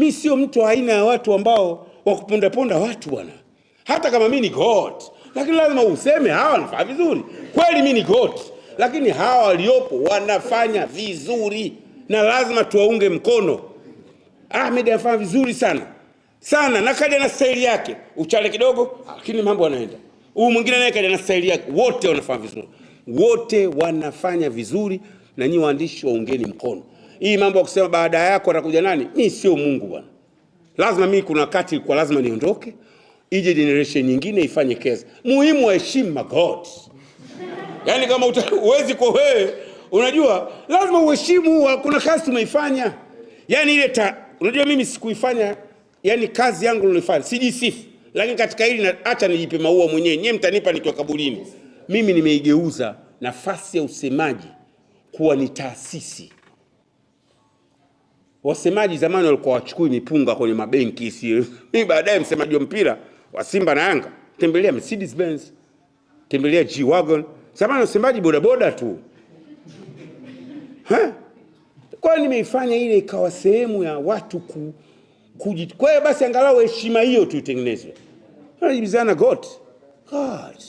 Mi sio mtu aina ya watu ambao wa kupondaponda watu bwana. Hata kama mi ni God, lakini lazima useme hawa wanafanya vizuri. Kweli mi ni God, lakini hawa waliopo wanafanya vizuri na lazima tuwaunge mkono. Ahmed anafanya vizuri sana sana, na kaja na staili yake, uchale kidogo, lakini mambo yanaenda. Huyu mwingine naye kaja na staili yake, wote wanafanya vizuri, wote wanafanya vizuri, na nyinyi waandishi waungeni mkono. Hii mambo ya kusema baada yako atakuja nani, mi sio Mungu bwana. Lazima mimi kuna wakati kwa lazima niondoke, ije generation nyingine ifanye kazi. Muhimu waheshimu magod. Yaani kama uwezi kwa wewe, unajua lazima uheshimu, kuna kazi tumeifanya. Yaani ile unajua mimi sikuifanya, yani kazi yangu nilifanya, sijisifu. Lakini katika hili acha nijipe maua mwenyewe. Nyie mtanipa nikiwa kaburini. Mimi nimeigeuza nafasi ya usemaji kuwa ni taasisi. Wasemaji zamani walikuwa wachukui mipunga kwenye mabenki, si mimi baadaye msemaji wa mpira wa Simba na Yanga, tembelea Mercedes Benz, tembelea G Wagon. Zamani wasemaji bodaboda tu. Ha? Kwa hiyo nimeifanya ile ikawa sehemu ya watu kwa hiyo basi angalau heshima hiyo tuitengenezwe. Wanajibizana God. God.